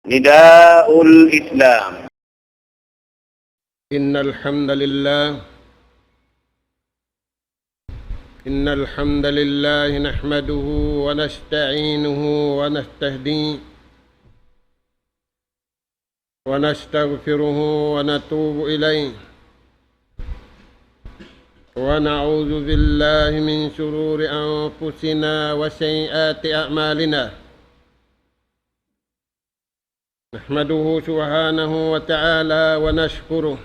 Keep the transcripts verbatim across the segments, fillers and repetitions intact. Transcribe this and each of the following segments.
نداء الإسلام. إن الحمد لله، إن الحمد لله نحمده ونستعينه ونستهديه ونستغفره ونتوب إليه، ونعوذ بالله من شرور أنفسنا وسيئات أعمالنا. نحمده سبحانه وتعالى ونشكره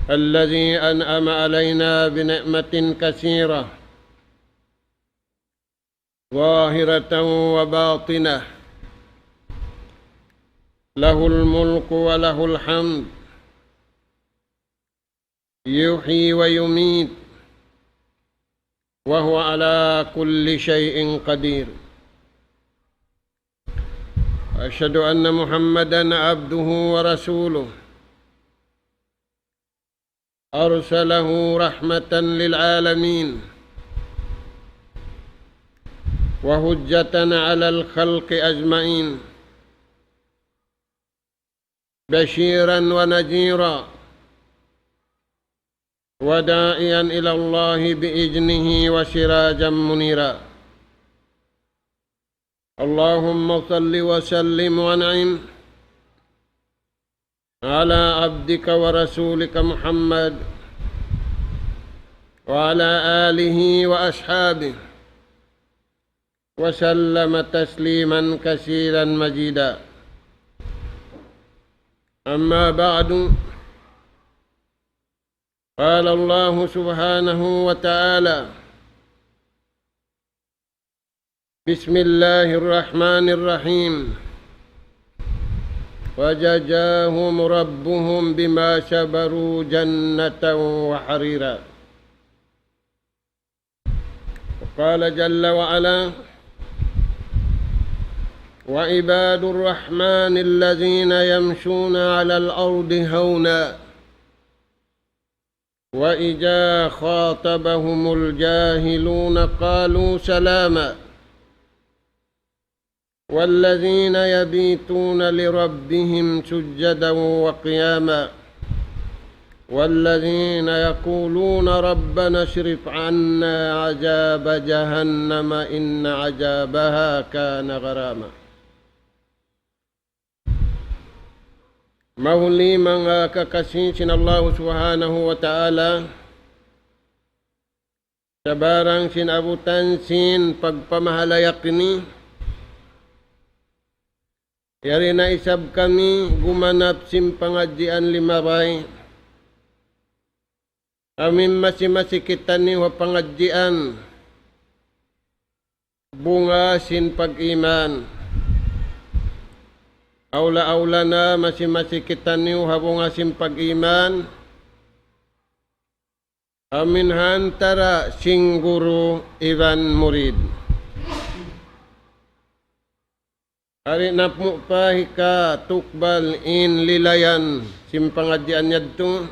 الذي أنعم علينا بنعمة كثيرة ظاهرة وباطنة، له الملك وله الحمد، يحيي ويميت، وهو على كل شيء قدير. أشهد أن محمدا عبده ورسوله، أرسله رحمة للعالمين وحجة على الخلق أجمعين، بشيرا ونذيرا وداعيا إلى الله بإذنه وسراجا منيرا. اللهم صل وسلم وأنعم على عبدك ورسولك محمد وعلى آله وأصحابه وسلم تسليما كثيرا مزيدا. أما بعد، قال الله سبحانه وتعالى: بسم الله الرحمن الرحيم. وجزاهم ربهم بما صبروا جنة وحريرا. وقال جل وعلا: وعباد الرحمن الذين يمشون على الأرض هونا وإذا خاطبهم الجاهلون قالوا سلاما. والذين يبيتون لربهم سجدا وقياما. والذين يقولون ربنا اصرف عنا عذاب جهنم إن عذابها كان غراما. Mahuli manga kakasi sin Allahu Subhanahu wa Ta'ala, sabarang sin abutan sin pagpamahalaya' ini, yari na isab kami gumanap sin pangadjian limabay. Amu in masi-masi kitaniyu ha pangadjian bunga sin pag-iman. Awla-awla na masi-masi kitaniyu ha bunga sin pag-iman. Amu in ha antara' sin guru iban murid. Ari namu' pa hikatukbal in lilayan sin pangadjian yadtu.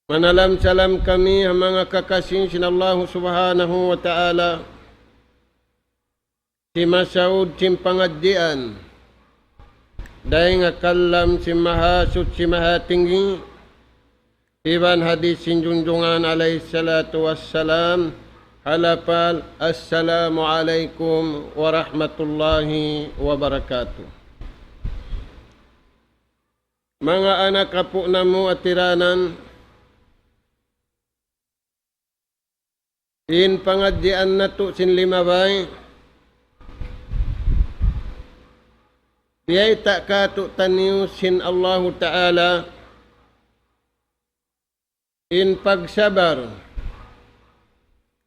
Manalam-salam kami ha manga kakasi sin Allahu Subhanahu wa Ta'ala, simasaud sin pangadjian, dayn ha kalam sin Mahasuchi Mahatinggi, iban hadis sin Junjungan alayhi salatu wassalam, ha lapal, Assalamu alaykum warahmatullahi wabarakatuh. Manga anak apu' namu' ha tiranan, in pangadjian natu' sin limabay, biyayta' kātu'niyu sin Allahu Ta'ala in pagsabar.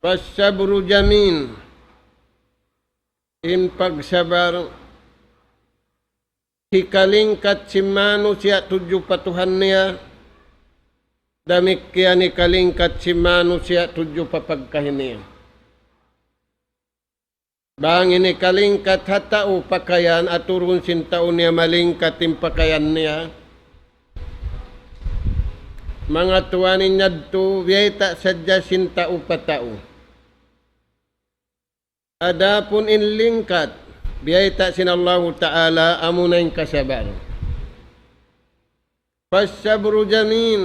فالصبر جميل. In pagsabar, hikalingkat sin manusiya' tudju pa Tuhan niya, damikkiyan hikalingkat sin manusiya' tudju pa pagkahi niya. Bang in hikalingkat ha tau pakayan, aturun sin tau niya malingkat in pakayan niya. Manga tuwan in yadtu, biyayta' sadja sin tau pa tau. Adapun in lingkat, Biyayta' sin Allahu Ta'ala amuna in kasabar. فالصبر جميل.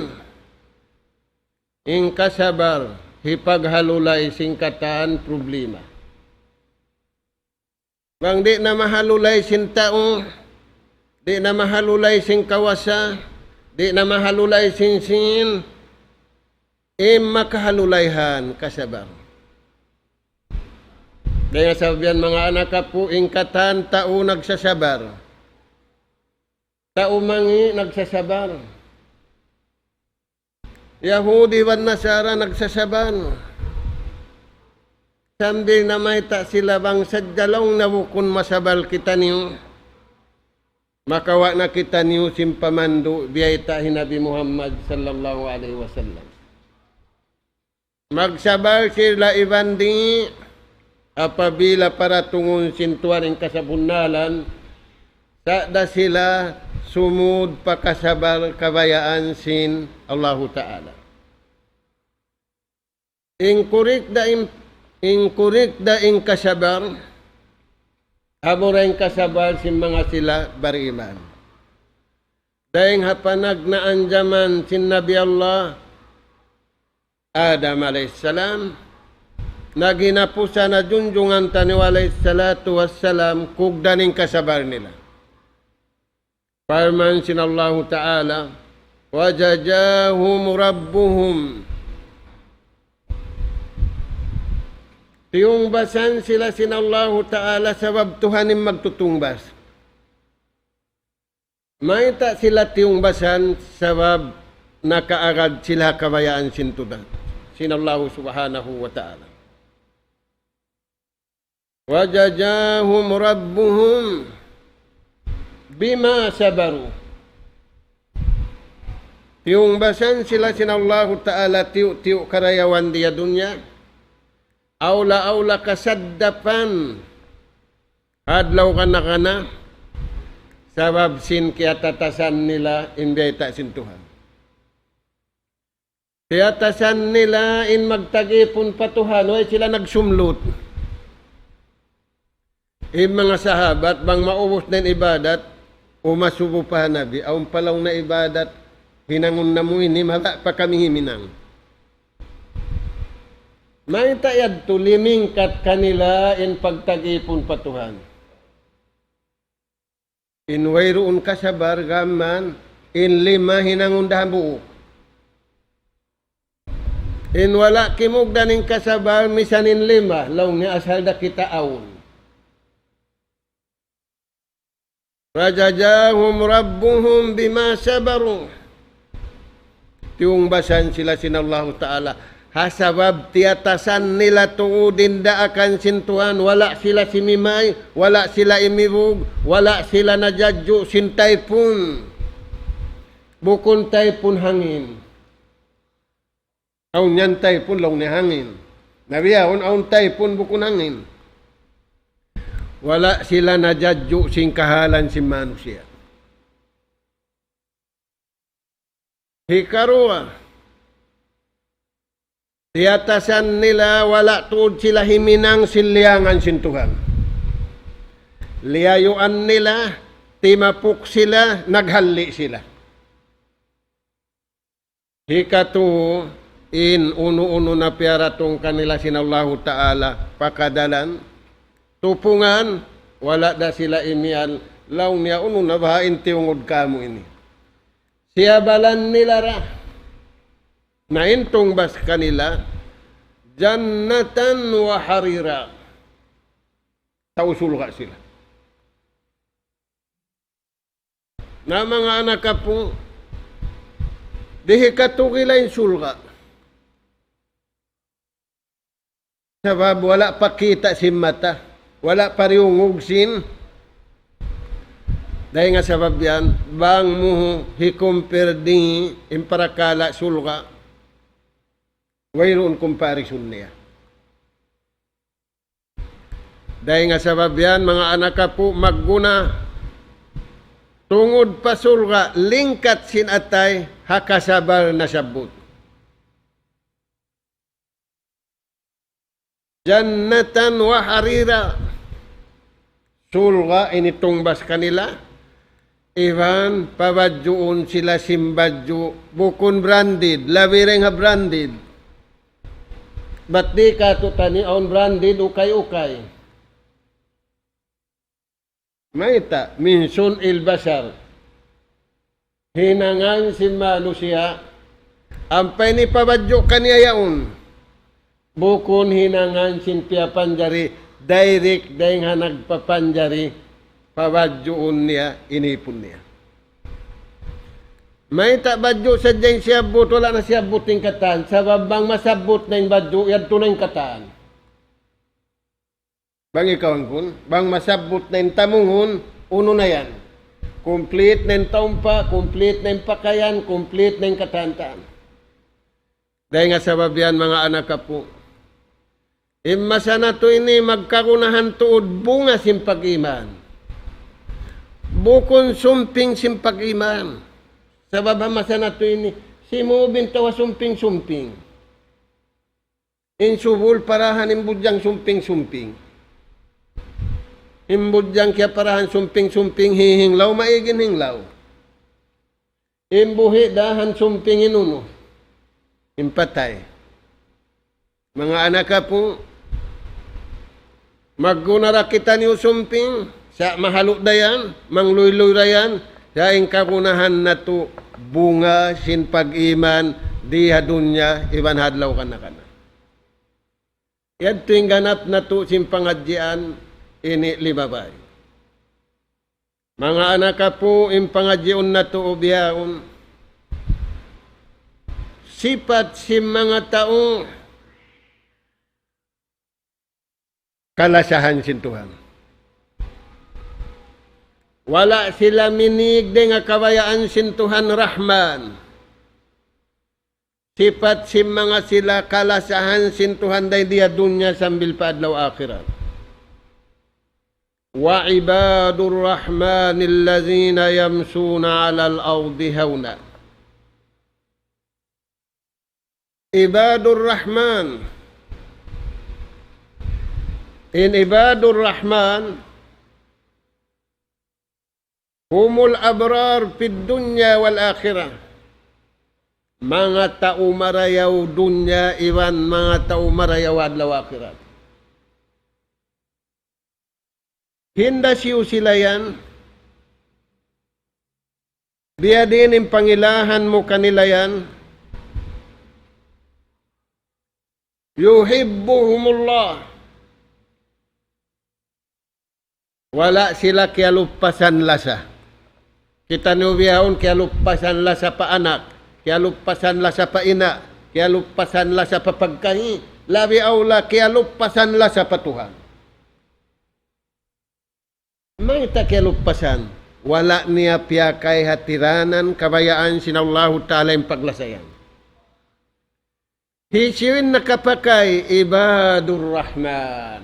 In kasabar, hipaghalulay sin katan problema. Bang di' na mahalulay sin tau, di' na mahalulay sin kawasa, di' na mahalulay sin sin, in makahalulay han kasabar. Dayn ha sabab yan, manga anak apu', in katan tau nagsasabar. Tau mangi' nagsasabar. Yahudi wan Nasara nagsasabar. Sambil namayta' sila bang sadja laung na bukun masabar kitaniyu, makawa' na kitaniyu sin pamandu' biyayta' hi Nabi Muhammad sallallahu alayhi wasallam. Magsabar sila iban di' apabila paratungun sin Tuhan in kasabunnalan, sa' da sila sumud pa kasabar kabayaan sin Allahu Ta'ala. In kurik da in, in kurik da in kasabar, amura in kasabar sin manga sila bariman. Dayn ha panagnaan jaman sin Nabi Allah Adam alayhis salam, na ginapusan na junjungan taniyu alayhis salatu wassalam, kugdan in kasabar nila. Parman sin Allahu Ta'ala, وجزاهم ربهم. Tiyungbasan sila sin Allahu Ta'ala sabab Tuhan in magtutungbas. Mayta' sila tiyungbasan? Sabab nakaagad sila kabayaan sin Tuhan, sin Allahu Subhanahu wa Ta'ala. وجزاهم ربهم بما صبروا. Tiyungbasan sila sin Allahu Ta'ala tiyu'-tiyu' karayawan di ha dunya. Awla-awla kasaddapan adlaw kana-kana, sabab sin kiyatatasan nila in biyayta' sin Tuhan. Kiyatasan nila in magtag-ipun pa Tuhan, way sila nagsumlut. In manga sahabat, bang maubus na in ibadat, umasubu pa ha Nabi, awn pa laung na ibadat hinangun namu' ini, mabaya' pa kami himinang. Mayta' yadtu limingkat kanila in pagtag-ipun pa Tuhan? In wayruun kasabar, gam mayan in lima hinangun da hambuuk. In wala' kimugdan in kasabar, misan in lima, laung niya asal da kita awn. وجزاهم ربهم بما صبروا. Tiyungbasan sila sin Allahu Ta'ala ha sabab tiyatasan nila tuud in daakan sin Tuhan, wala' sila simimay, wala' sila imibug, wala' sila najadju' sin taypun. Bukun taypun, hangin. Awn yan taypun laung niya hangin. Na bihaun awn taypun bukun hangin. Wala' sila najadju' sin kahalan sin manusiya'. Hikaruwa, tiyatasan nila wala' tuud sila himinang sin liyangan sin Tuhan. Liyayuan nila, timapuk sila, naghalli' sila. Hikatu, in unu-unu na piyaratung kanila sin Allahu Ta'ala pa kadalan, tupungan, wala' da sila imiyan, laung niya unu na baha' in tiyungud kamu' ini. Siyabalan nila ra, na in tungbas kanila, جنة وحريرا. Tau surga' sila. Na manga anak apu', di' hikatugila in surga'. Sabab wala' pa kita' sin mata, wala' pa riyungug sin. Dayn ha sabab yan, bang mu hikumpir di in parakala' surga', wayruun comparison niya. Dayn ha sabab yan, manga anak apu', magguna tungud pa surga', lingkat sin atay ha kasabal nasabbut. جنة وحريرا. sulga' ini tungbas kanila, iban pabadjuun sila sin badju' bukun branded, labi dayn ha branded. Bat di' katu'taniyu awn branded ukay-ukay. Mayta', من صنع البشر. Hinangan sin manusiya', ampa ini pabadju' kaniya yaun. Bukun hinangan sin piyapanjari, direct dayn ha nagpapanjari, pabadjuun niya, inipun niya. Mayta' badju' sadja in siyabbut, wala' na siyabbut in katan, sabab bang masabbut na in badju', yadtu na in katan. Bang ikaw angkun, bang masabbut na in tamunghun, unu na yan. Complete na in taumpa', complete na in pakayan, complete na in katan-katan. Dayn ha sabab yan, manga anak apu', in masa natu' ini magkagunahan tuud bunga sin pag-iman. Bukun sumping sin pag-iman. Sabab ha masa natu' ini, simubi in tau ha sumping-sumping. In subul parahan in budjang sumping-sumping. In budjang kiyaparahan sumping-sumping, hihinglaw, maig in hinglaw. In buhi' dahan sumping in unu, in patay. Manga anak apu', magguna da kitaniyu sumping, sa' mahalu' da yan, mangluyluy da yan, sa' in kagunahan natu' bunga sin pag-iman di ha dunya iban ha adlaw kana-kana. Yadtu in ganap natu' sin pangadjian ini limabay. Manga anak apu', in pangadjiun natu' bihaun, sipat sin manga tau kalasahan sin Tuhan. Wala' sila minīg dayn ha kabayaan sin Tuhan Rahman. Sipat sin manga sila kalasahan sin Tuhan dayn di ha dunya sambil pa adlaw akhirat. وعباد الرحمن الذين يمشون على الأرض هونا. Ibadur Rahman. In Ibadur Rahman, هم الأبرار في الدنيا والآخرة. Manga tau marayaw dunya iban manga tau marayaw adlaw akhirat. Hinda siyu sila yan, biyadiin in pangilahan mu kanila yan, يحبهم الله. Wala' sila kiyalupasan lasa. Kitaniyu bihaun kiyalupasan lasa pa anak, kiyalupasan lasa pa ina', kiyalupasan lasa pa pagkahi, labi awla kiyalupasan lasa pa Tuhan. Mayta' kiyalupasan? Wala' niya piyakay hatiranan kabayaan sin Allahu Ta'ala in paglasayan. Hisiyu in nakapakay? Ibadur Rahman.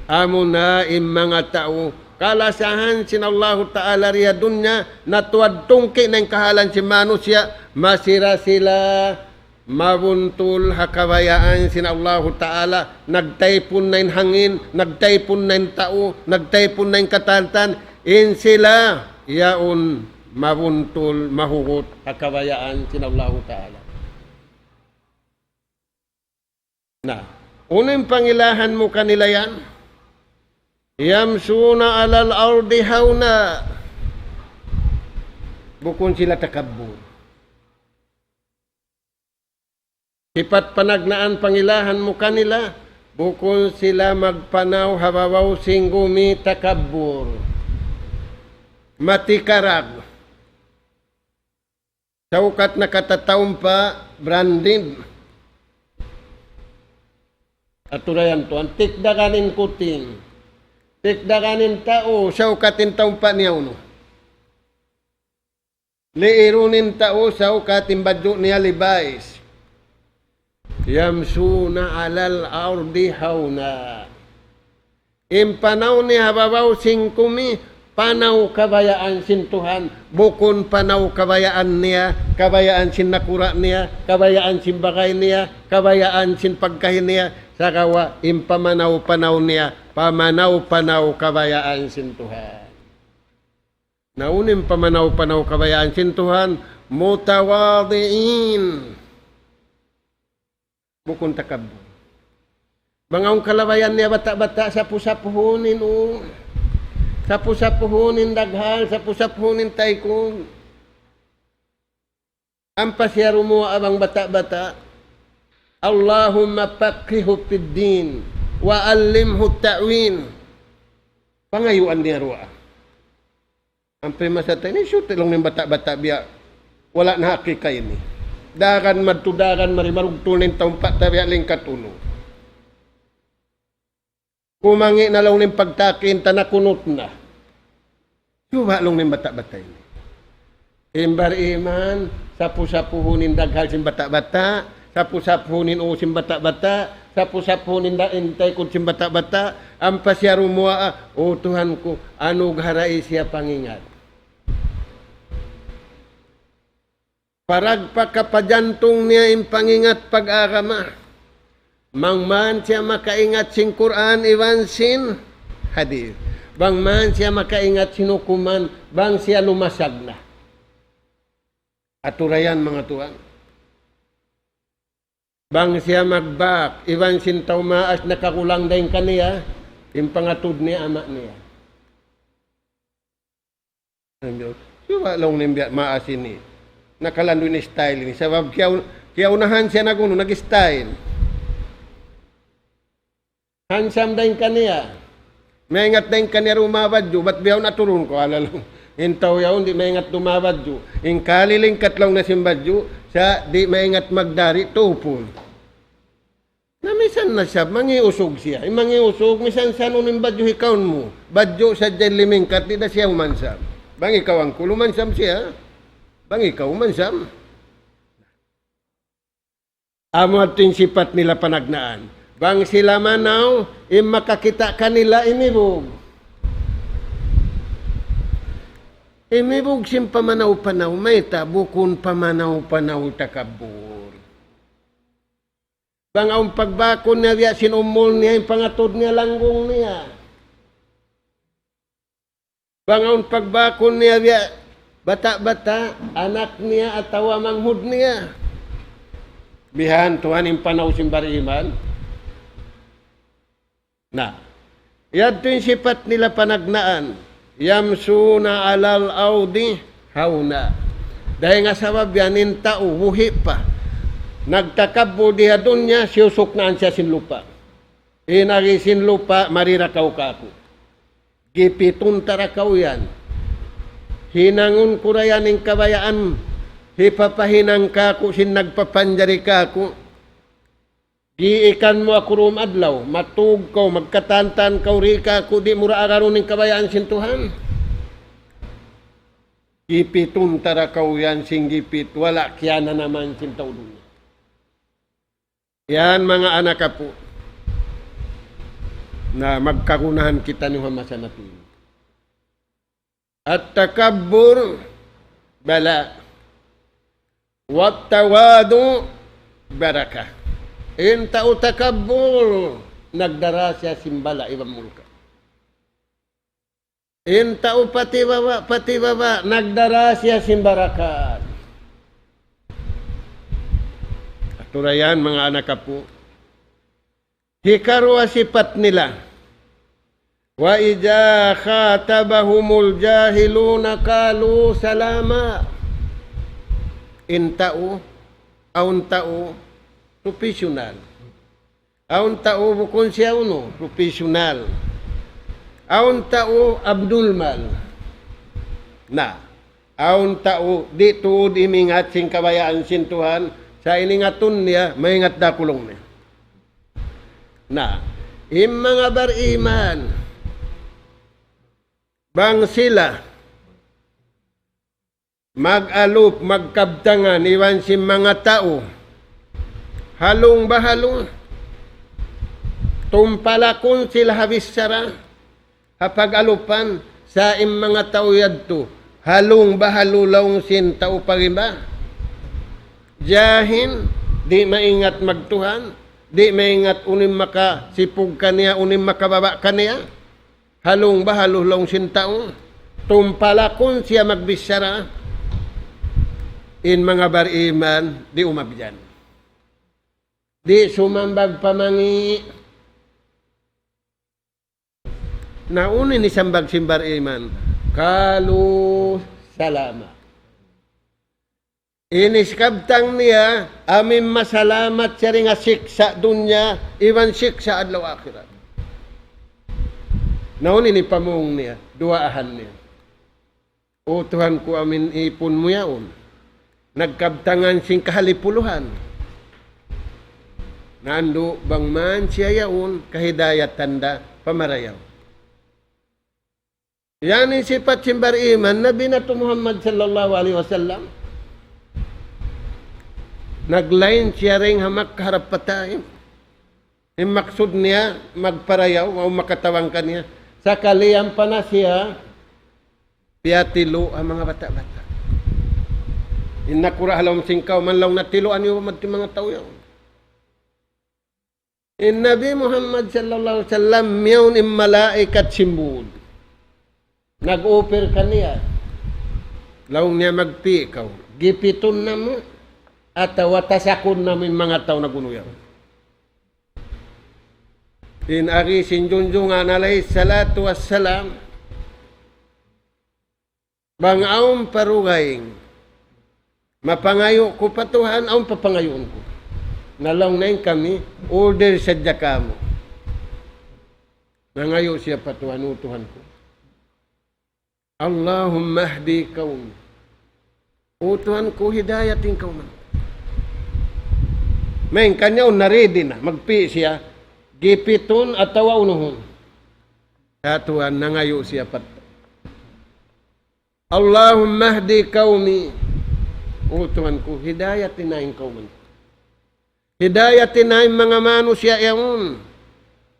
Amuna in manga tau kalasahan sin Allahu Ta'ala di ha dunya, natuad tungki' na in kahalan sin manusiya', masi da sila mabuntul ha kabayaan sin Allahu Ta'ala, nagtaypun na in hangin, nagtaypun na in tau, nagtaypun na in katantan, in sila yaun mabuntul, mahugut ha kabayaan sin Allahu Ta'ala. Na, unu in pangilahan mu kanila yan? يمشون على الأرض هونا. Bukun sila takabbur. Sipat panagnaan pangilahan mu kanila, bukun sila magpanaw ha babaw sin gumi takabbur. Matikarag. Saukat nakatataumpa, branded. Atu da yan tuwan, tikdagan in kuting. Tikdagan in tau, saukat in taumpa niya unu. Liirun in tau, saukat in badju' niya Levi's. يمشون على الأرض هونا. In panaw niya ha babaw sin gumi, panaw kabayaan sin Tuhan, bukun panaw kabayaan niya, kabayaan sin nakura' niya, kabayaan sin bagay niya, kabayaan sin pagkahi niya, sagawa' in pamanaw-panaw niya, pamanaw-panaw kabayaan sin Tuhan. Na unu in pamanaw-panaw kabayaan sin Tuhan, mutawadi'in. Bukun takabbur. Bang awn kalabayan niya bata'-bata', sapu-sapuhun in u, sapu-sapuhun in daghal, sapu-sapuhun in taykud. Ampa siya rumuwaa bang bata'-bata'. اللهم فقهه في الدين وعلمه التأويل. Pangayuan niya duwaa. Ampa masa ta ini, siyut laung niya in bata'-bata' biya' wala' na hakika ini. Daran madtu, daran mari, marugtul na in tau, ampa ta biya' lingkat unu. Kumangi' na laung niya in pagtaki', in tana kunut na. Suba' laung niya in bata'-bata' ini. In bariman, sapu-sapuhun in daghal sin bata'-bata', sapu-sapuhun in u sin bata'-bata', sapu-sapuhun in da-, in taykud sin bata'-bata', ampa siya rumuwaa, "O Tuhan ku, anugarahi siya pangingat." Paragpaka pa jantung niya in pangingat pag-agama. Bang man siya makaingat sin Qur'an iban sin hadith. Bang man siya makaingat sin hukuman, bang siya lumasag na. Aturayan, manga tuwan. Bang siya magbak, iban sin tau maas nakakulang dayn kaniya, in pangatud niya, ama' niya. Suba' laung niya in biya' maas ini. Nakalandu' in style ini. Sabab kiyaun-, kiyaunahan siya nag-unu, nag-style. Handsome dayn kaniya. Maingat dayn kaniya ruma badju', bat bihaun aturun ku, ala laung. In tau yaun di' maingat duma badju'. In kalilingkat laung niya sin badju', sa' di' maingat magdari, tupun. Na misan na siya, mangiusug siya. In mangiusug, misan sa unu in badju' hikaun mu. Badju' sadja in limingkat, di' da siya umansam. Bang ikaw angkul, umansam siya. Bang ikaw umansam. Amu yadtu in sipat nila panagnaan. Bang sila manaw, in makakita' kanila imibug. Imibug sin pamanaw-panaw, mayta' bukun pamanaw-panaw takabbur. Bang awn pagbakun niya biya' sin umul niya, in pangatud niya langgung niya. Bang awn pagbakun niya biya' bata'-bata', anak niya atawa manghud niya. Bihan tuwan in panaw sin bariman. Na, yadtu in sipat nila panagnaan, يمشون على الأرض هونا. Dayn ha sabab yan in tau buhi' pa, nagtakabbur di ha dunya, siyusuknaan siya sin lupa'. In agi sin lupa', mari ra kaw kāku'. Gipitun ta ra kaw yan. Hinangun ku ra yan in kabayaan hipapahinang kāku' sin nagpapanjari kāku'. Giikan mu aku dum adlaw, matug kaw, magkatantan kaw di kāku', di' mu ra agarun in kabayaan sin Tuhan. Gipitun ta ra kaw yan sin gipit, wala' kiyananaman sin tau dunya. Yan, manga anak apu'. Na, magkagunahan kitaniyu ha masa natu' ini. التكبر بلاء والتواضع بركة. In tau takabbur, nagdara siya sin bala' iban mulka'. In tau patibaba', patibaba', nagdara siya sin barakat. Aturayan, manga anak apu'. Hikaruwa sipat nila. وإذا خاطبهم الجاهلون قالوا سلاما. In tau, awn tau, professional. Awn tau bukun siya unu, professional. Awn tau abnormal. Na, awn tau di' tuud imingat sin kabayaan sin Tuhan, sa' in ingatun niya, maingat da kulung niya. Na, in manga bariman, bang sila mag-alup, magkabtangan, iban sin manga tau, halung bahalung, tumpalakun sila ha bichara, ha pag-alupan, sa' in manga tau yadtu, halung bahalung laung sin tau pag'iba, jahil, di' maingat magtuhan, Di' maingat unu in makasipug kaniya, unu in makababa' kaniya. Halung ba, halung sin tau. Tumpalakun siya magbichara. In manga bariman, di' umabyan. Di' sumambag pa mangi'. Na unu in isambag sin bariman? قالوا سلاما. In iskabtang niya, amu in masalamat siya dayn ha siksa' dunya, iban siksa' adlaw akhirat. Na unu in ipamung niya, duwaahan niya. O Tuhan ku, amu in ipun mu yaun. Nagkabtangan sin kahalipuluhan. Na andu' bang man siya yaun, kahidayatan da pa marayaw. Yan in sipat sin bariman, Nabi natu' Muhammad sallallahu alayhi wasallam. Naglain siya dayn ha Makkah harap pa Taif. In maksud niya, magparayaw, awn makatabang kaniya. Sakali ampa na siya, piyatilu' ha manga bata'-bata'. In nakura' ha lawm sin kawman, laung niya, tiluan niyu madtu in manga tau yaun. In Nabi Muhammad sallallahu alayhi wasallam, miyawn in malaikat sin būd. Nag-offer kaniya. Laung niya, magpi' kaw. Gipitun namu', atawa tasakun namu' in manga tau nag-unu yaun. In agi sin junjungan alayhi salatu wassalam, bang awn pa dugaing mapangayu' ku pa Tuhan, awn papangayuun ku. Na laung niya, in kami, order sadja kamu. Nangayu' siya pa Tuhan, O Tuhan ku, اللهم اهد قومي. O Tuhan ku, hidayat in kawman. Main kaniya yaun na ready na, magpi' siya, gipitun atawa unuhun. Ya Tuhan, nangayu' siya pa Tuhan. اللهم اهد قومي. O Tuhan ku, hidayat na in kawman. Hidayat na in manga manusiya' yaun.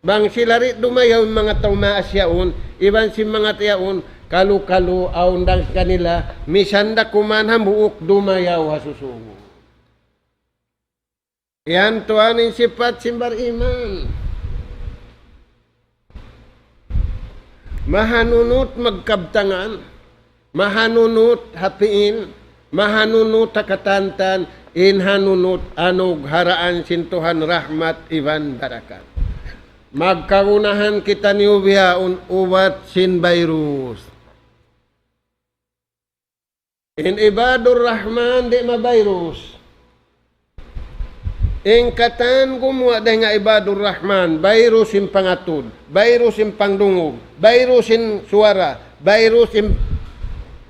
Bang sila di' dumayaw in manga tau maas yaun, iban sin manga tau yaun, kalu-kalu awn dayn kanila, misan da kuman hambuuk dumayaw ha susūngun. Yan tuwan in sipat sin bariman. Mahanunut magkabtangan, mahanunut ha pi'il, mahanunut ha katantan, in hanunut anugharaan sin Tuhan rahmat iban barakat. Magkagunahan kitaniyu bihaun ubat sin virus. In Ibadur Rahman di' ma-virus. In katan gumuwa' dayn ha Ibadur Rahman, virus in pangatud, virus in pangdungug, virus in suwara, virus in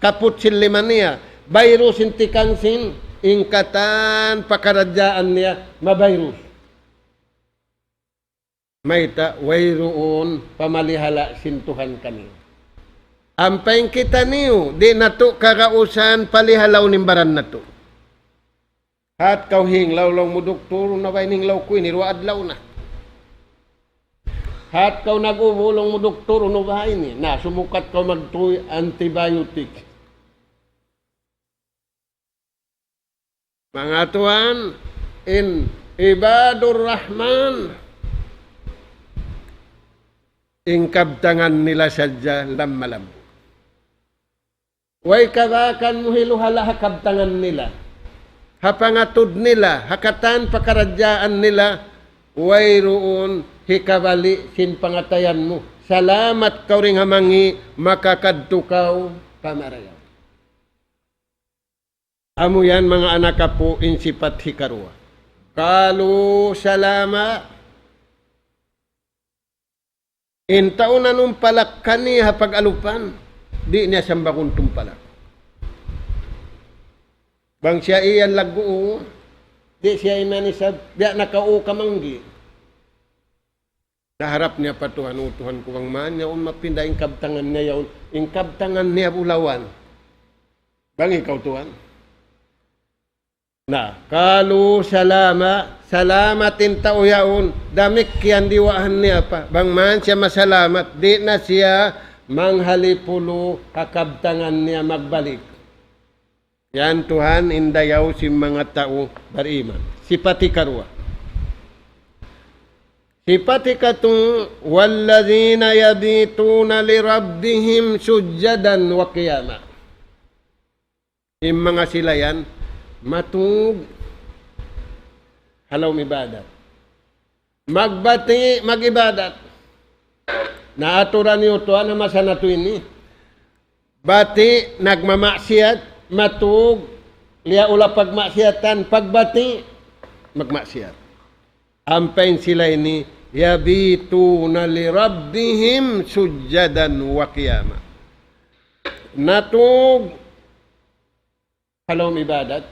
kaput sin lima niya, virus in tikang sin, in katan pakaradjaan niya, ma-virus. Mayta', wayruun pamalihala' sin Tuhan kaniyu. Ampa in kitaniyu, di' natu' kagausan palihalaun in baran natu'. Hat kaw hinglaw, laung mu duktur, unu na ba in hinglaw ku ini, duwa adlaw na. Hat kaw nag-ubo, laung mu duktur, unu ba ini? Na, sumukat kaw magtuy antibiotic. Manga tuwan, in Ibadur Rahman, in kabtangan nila sadja lamma-lamma. Way kabakan mu hiluhala' ha kabtangan nila, ha pangatud nila, ha katan pakaradjaan nila, wayruun hikabali' sin pangatayan mu. Salamat kaw dayn ha mangi', makakadtu kaw pa marayaw. Amu yan, manga anak apu', in sipat hikaruwa. قالوا سلاما. In tau nanumpalak kaniya ha pag-alupan, di' niya sambagun tumpalak. Bang siya iyan lagguun, di' siya iman isab, biya' na kaw kamanggi'. Naharap niya pa Tuhan, "O Tuhan ku, bang man yaun mapinda in kabtangan niya yaun, in kabtangan niya bulawan." Bang ikaw, tuwan. Na, قالوا سلاما, salamat in tau yaun, damikkiyan diwaan niya pa. Bang man siya masalamat, di' na siya manghalipulu ha kabtangan niya magbalik. Yan tuwan in dayaw sin manga tau bariman. Sipat hikaruwa. Sipat hikatu, والذين يبيتون لربهم سجدا وقياما. In manga sila yan, matug ha lawm ibadat. Magbati', mag-ibadat. Na aturan niyu tuwan ha masa natu' ini. Bati', nagmamaksiyat, matug, liyaula pagmaksiyatan, pagbati', magmaksiyat. Ampa in sila ini, يبيتون لربهم سجدا وقياما. Natug ha lawm ibadat.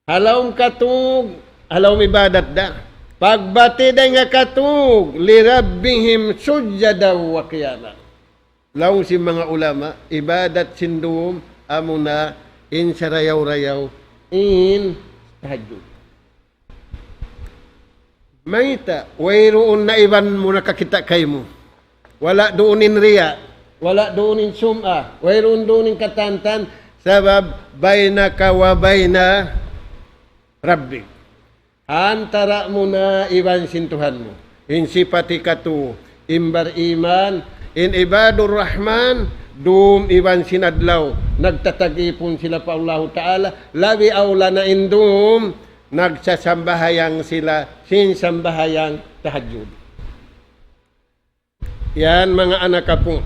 Ha lawm katug, ha lawm ibadat da. Pagbati' dayn ha katug, لربهم سجدا وقياما. Laung sin manga ulama, ibadat sin dum, amuna in sarayaw-rayaw, in tahajjud. Mayta', wayruun na iban mu nakakita' kaymu. Wala' duun in riya', wala' duun in sum'a, wayruun duun in katantan, sabab بينك وبين ربك. Antara' mu na iban sin Tuhan mu. In sipat hikatu, in bariman, in ibadur Rahman, dum iban sin adlaw, nagtatag-ipun sila pa Allahu Ta'ala, labi awla na in dum, nagsasambahayang sila, sin sambahayang tahajjud. Yan, manga anak apu'.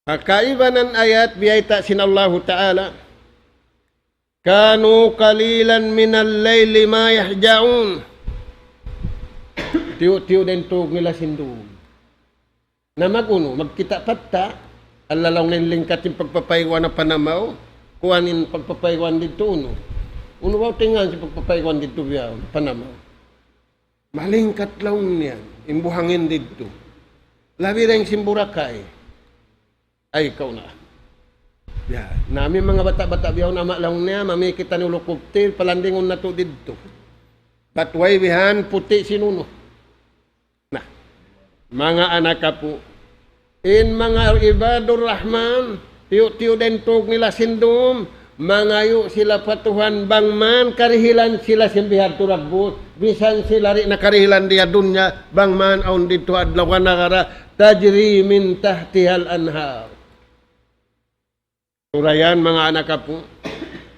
Ha kaibanan ayat, biyayta' sin Allahu Ta'ala, كانوا قليلا من الليل ما يهجعون. Tiyu'-tiyu' da in tug nila sin dum. Na mag-unu, magkita' pa ta, allalaw na in lingkat sin pagpapayguan ha Panamaw, kuwan in pagpapayguan didtu unu. Unu ba tingan sin pagpapayguan didtu biya' Panamaw. Malingkat laung niya, in buhangin didtu. Labi dayn sin Boracay. Ay, kaw na. Ya, nami manga bata'-bata' bihaun ama' laung niya, mami kita ni helicopter, palandingun natu' didtu. Bat way bihan, puti' sin unu. Na, manga anak apu'. In manga ibadur Rahman, tiyu'-tiyu' da in tug nila sin dum, mangayu' sila pa Tuhan bang man karihilan sila sin bihadtu dagbus, misan sila di' na karihilan di ha dunya, bang man awn didtu adlaw ha nagara, تجري من تحتها الأنهار. Sura yan, manga anak apu',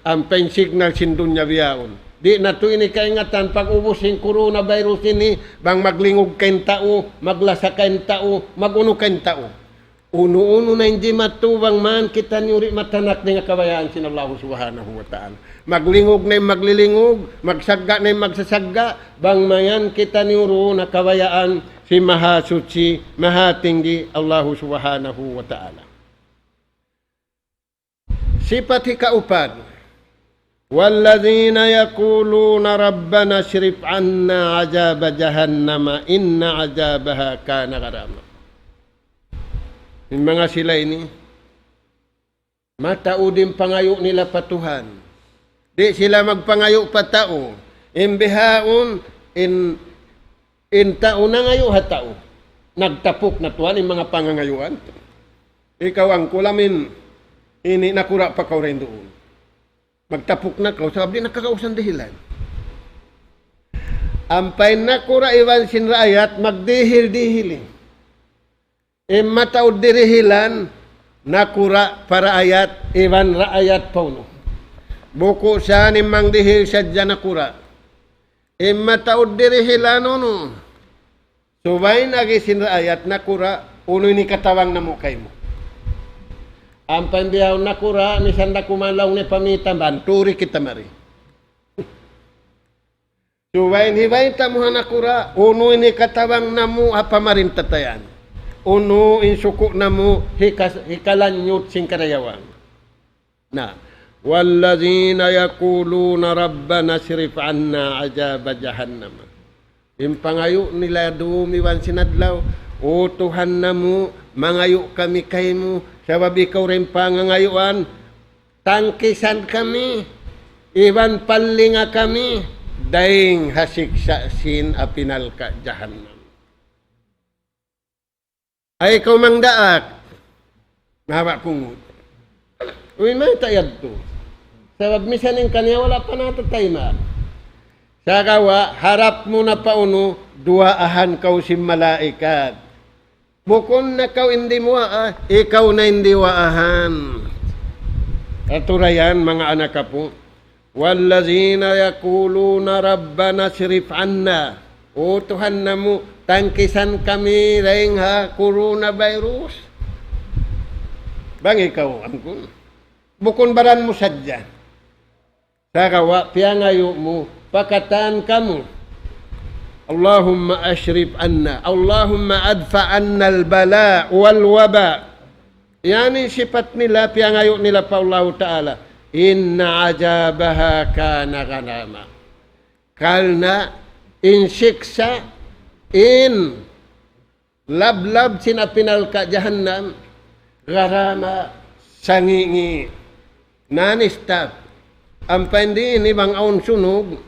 ampa in signal sin dunya bihaun. Di' natu' ini kaingatan pag-ubus sin coronavirus ini, bang maglingug ka in tau, maglasa ka in tau, mag-unu ka in tau. Unu-unu na in jimatu bang man kitaniyu di' matanak dayn ha kabayaan sin Allahu Subhanahu wa Ta'ala. Maglingug na in maglilingug, magsagga' na in magsasagga', bang mayan kitaniyu duun ha kabayaan sin Mahasuchi, Mahatinggi, Allahu Subhanahu wa Ta'ala. Sipat hikaupat. والذين يقولون ربنا اصرف عنا عذاب جهنم إن عذابها كان غراما. In manga sila ini, mataud in pangayu' nila pa Tuhan. Di' sila magpangayu' pa tau. In bihaun, in, in tau nangayu' ha tau. Nagtapuk na tuwan in manga pangangayuan. Ikaw, angkul, amin, ini nakura' pa kaw dayn duun. Magtapuk na kaw, sabab di' na kaw kausan dihilan. Ampa in nakura' iban sin raayat, magdihil-dihil. In mataud dirihilan, nakura' pa raayat, iban raayat pa unu. Buku' sa in mangdihil sadja nakura'. In mataud dirihilan unu. Subay in agi sin raayat nakura', unu in hikatabang namu' kaymu. Ampa in bihaun nakura', misan da kuman laung niya pamita, banturi kita mari. Subay in hibayta' mu ha nakura', unu in hikatabang namu' ha pamarinta ta yan. Unu in suku' namu' hikas-, hikalanyut sin karayawan. Na, والذين يقولون ربنا اصرف عنا عذاب جهنم. In pangayu' nila dum iban sin adlaw, "O Tuhan namu', mangayu' kami kaymu, sabab ikaw da in pangangayuan, tangkisan kami, iban pallinga kami, dayn ha siksa' sin api narka' jahannam." Ay, kaw mangdaak. Mahaba' kungut. Uy, mayta' yadtu? Sabab misan in kaniya wala' pa natatayma'. Sagawa', harap mu na pa unu, duwaahan kaw sin malaikat. Bukun na kaw in dimuwaa, ikaw na in diwaahan. Aturayan, manga anak apu'. والذين يقولون ربنا اصرف عنا. O Tuhan namu', tangkisan kami dayn ha coronavirus. Bang ikaw, angkun. Bukun baran mu sadja. Sagawa' piyangayu' mu, pa katan kamu. اللهم اصرف عنا، اللهم ادفع عنا البلاء والوباء. Yan in sipat nila, piyangayu' nila pa Allahu Ta'ala. إن عذابها كان غراما. Karna' in siksa', in lablab sin api narka' jahannam, غراما, sangi'-ngi', non-stop. Ampa in di ini bang awn sunug,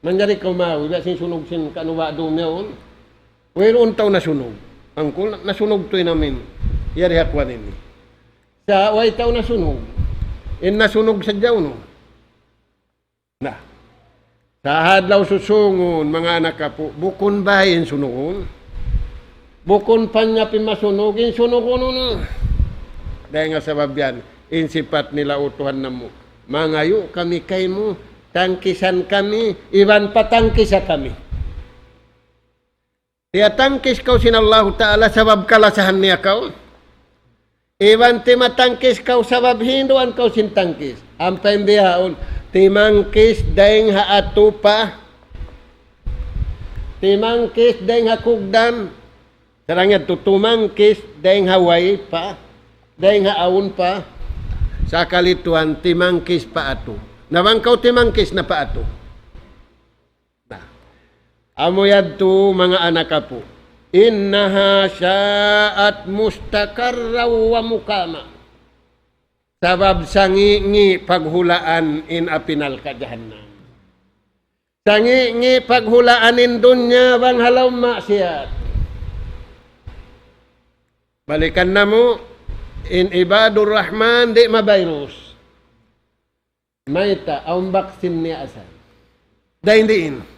manjari kaw mawi, biya' sin sunug sin kanu ba dum yaun. Wayruun tau nasunug. Angkul, nasunug tuud in amin. Yari ha kuwan ini. Sa' way tau nasunug. In nasunug sadja unu. Na, sa' ha adlaw susūngun, manga anak apu', bukun bay in sunugun. Bukun panyap in masunug, in sunugun unu. Dayn ha sabab yan, in sipat nila, "O Tuhan namu', mangayu' kami kaymu, tangkisan kami, iban patangkisa kami." Tiyatangkis kaw sin Allahu Ta'ala sabab kalasahan niya kaw. Iban timatangkis kaw sabab hinduan kaw sin tangkis. Ampa in bihaun, timangkis dayn ha atu pa. Timangkis dayn ha kugdan. Sarang yadtu tumangkis dayn ha way pa. Dayn ha awn pa. Sakali tuwan timangkis pa atu. Na bang kaw timangkis na pa atu. Na, amu yadtu manga anak apu'. إنها ساءت مستقرا ومقاما. Sabab sangi'-ngi' paghulaan in api narka' jahannam. Sangi'-ngi' paghulaan in dunya bang ha lawm maksiyat. Balikan namu', in ibadur rahman di' ma-virus. Mayta', awn vaccine niya asal. Dayn diin.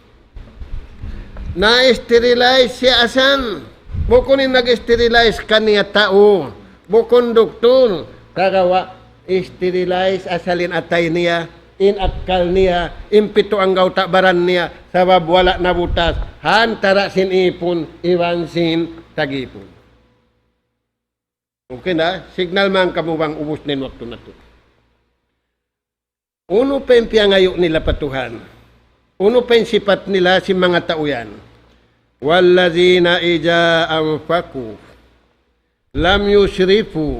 Na-sterilize siya asal. Bukun in nag-sterilize kaniya tau. Bukun duktur. Sagawa', sterilize asal in atay niya, in akkal niya, in pitu anggawta' baran niya, sabab wala' nabutas ha antara' sin ipun iban sin tag-ipun. Okay na? Signal man kamu bang ubus na in waktu natu'. Unu pa in piyangayu' nila pa Tuhan? Unu pa in sipat nila sin manga tau yan? والذين إذا أنفقوا لم يسرفوا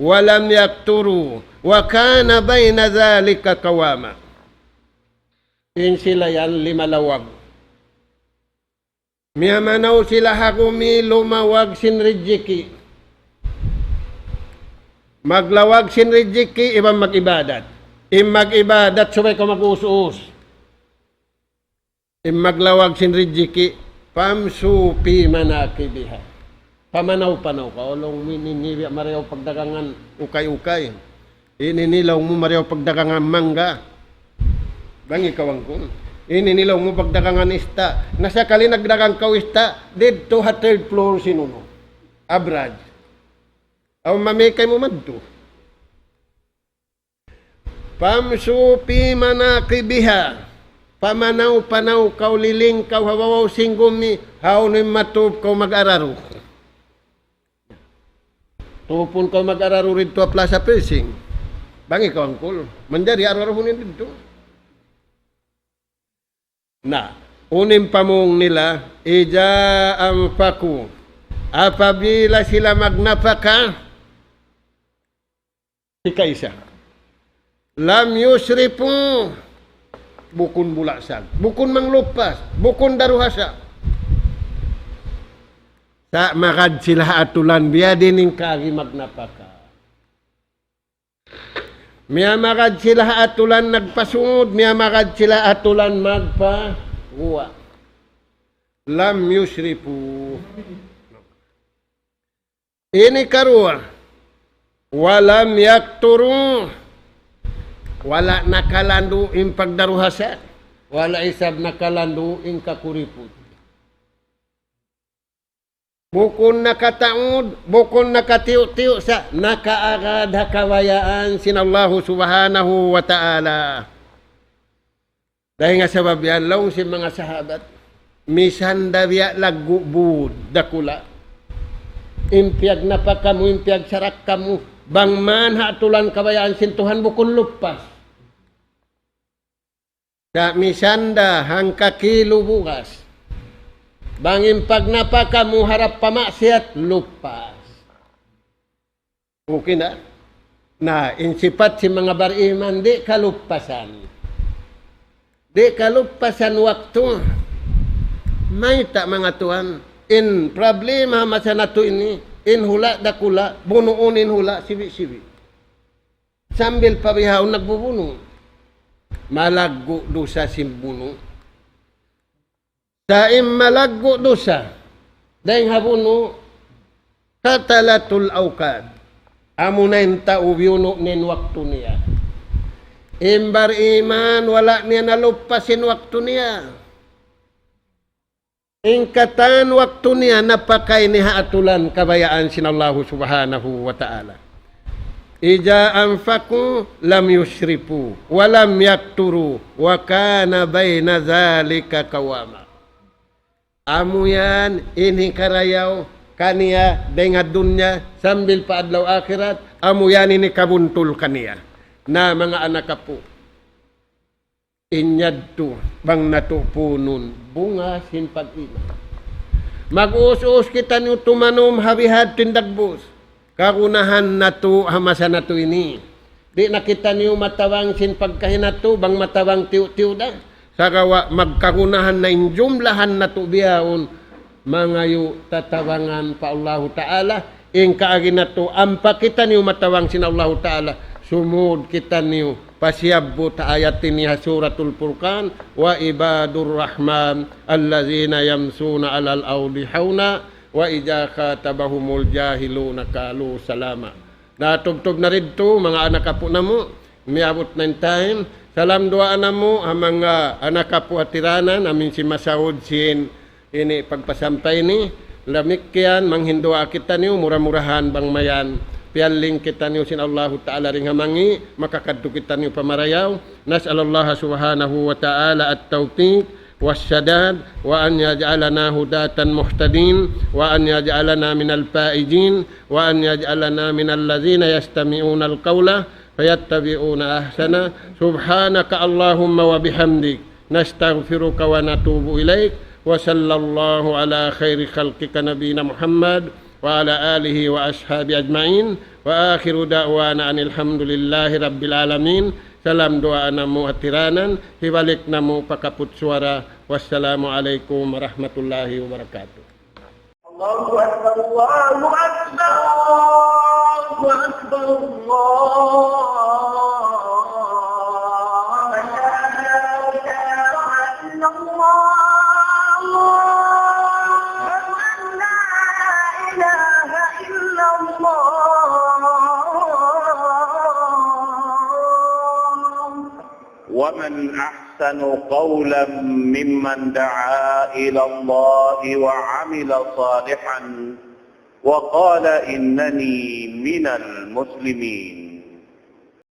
ولم يقتروا وكان بين ذلك قواما. In sila yan limalawag. Miyamanaw sila ha gumi lumawag sin rijiki'. Maglawag sin rijiki' iban mag-ibadat. In mag-ibadat subay kaw mag-us-us. In maglawag sin rijiki', فامشوا في مناكبها. Pamanaw-panaw kaw, laung mu ini, ini biya' marayaw pagdagangan ukay-ukay. Ini ini laung mu marayaw pagdagangan mangga. Bang ikaw angkun. Ini ini laung mu pagdagangan ista'. Na sakali nagdagang kaw ista', didtu ha third floor sin unu. Abraj. Aw mamikay mu madtu. فامشوا في مناكبها. Pamanaw-panaw kaw, liling kaw ha babaw sin gumi, hawnu in matup kaw mag-araru. Tupun kaw mag-araru didtu ha Plaza Pershing. Bang ikaw angkul, manjari aru-aruhun in didtu. Na, unu in pamung nila, إذا أنفقوا. Apabila sila magnapaka, ikaisa. لم يسرفوا, bukun bulasag, bukun manglupas, bukun daruhasa. Sa' magad sila ha atulan, biya' diin in kaagi magnapaka. Miyamagad sila ha atulan nagpasud, miyamagad sila ha atulan magpaguwa'. لم يسرفوا. Ini karuwa. ولم يقتروا. Wala' nakalandu' in pagdaruhasa. Wala' isab nakalandu' in kakuriput. Bukun nakataud, bukun nakatiyu'-tiyu' sa, nakaagad ha kabayaan sin Allahu Subhanahu wa Ta'ala. Dayn ha sabab yan, laung sin manga sahabat, misan da biya' laggu' būd dakula', in piyagnapa kamu, in piyagsarak kamu, bang man ha atulan kabayaan sin Tuhan bukun luppas. Sa' misan da hangka kilu bugas, bang in pagnapa kamu harap pa maksiyat, luppas. Okay na? Na, in sipat sin manga bariman, di' kaluppasan. Di' kaluppasan waktu. Mayta', manga tuwan, in problema masa natu' ini, in hula' dakula', bunuun in hula' sibi'-sibi'. Sambil pa bihaun nagbubunu'. Malaggu' dusa sin bunu'. Sa' in malaggu' dusa dayn ha bunu', katalatul awqat. Amuna in tau biyunu' niya in waktu niya. In bariman, wala' niya naluppas in waktu niya. In katan waktu niya napakay niya ha atulan kabayaan sin Allahu Subhanahu wa Ta'ala. إذا أنفقوا لم يسرفوا ولم يقتروا وكان بين ذلك قواما. Amu yan in hikarayaw kaniya dayn ha dunya sambil pa adlaw akhirat, amu yan in hikabuntul kaniya. Na, manga anak apu'. In yadtu, bang natu' punun, bunga sin pag-iman. Mag-us-us kitaniyu tumanum ha bihadtu in dagbus. Kagunahan natu' ha masa natu' ini. Di' na kitaniyu matabang sin pagkahi natu', bang matabang tiyu'-tiyu' da. Sagawa' magkagunahan na in jumlahan natu' bihaun. Mangayu' tatabangan pa Allahu Ta'ala, in kaagi natu' ampa kitaniyu matabang sin Allahu Ta'ala, sumud kitaniyu pa siyabbut ayat ini ha Suratul Furqan, وعباد الرحمن الذين يمشون على الأرض هونا وإذا خاطبهم الجاهلون قالوا سلاما. Na, tubtub na didtu, manga anak apu' namu', miyabut na in time. Salam duwaa namu', ha manga anak apu' hatiranan, amin sin masaud sin ini pagpasampay ini. Damikkiyan, manghinduwaa kitaniyu, mura-murahan bang mayan piyalling kitaniyu sin Allahu Ta'ala dayn ha mangi', makakadtu kitaniyu pa marayaw. نسأل الله سبحانه وتعالى التوفيق والسداد، وأن يجعلنا هداة مهتدين، وأن يجعلنا من الفائزين، وأن يجعلنا من الذين يستمعون القول فيتبعون أحسنه. سبحانك اللهم وبحمدك، نستغفرك ونتوب إليك. وصلى الله على خير خلقك نبينا محمد وعلى آله وأصحابه أجمعين. وآخر دعوانا أن الحمد لله رب العالمين. Salam duwaa namu' hatiranan, hibalik namu' pa kaput suwara. Wassalamu alaykum warahmatullahi wabarakatuh. الله أكبر، الله أكبر، الله أكبر، الله أكبر. أشهد أن لا إله إلا الله. أشهد أن لا إله إلا الله. ومن أحسن قولا ممن دعا إلى الله وعمل صالحا وقال إنني من المسلمين.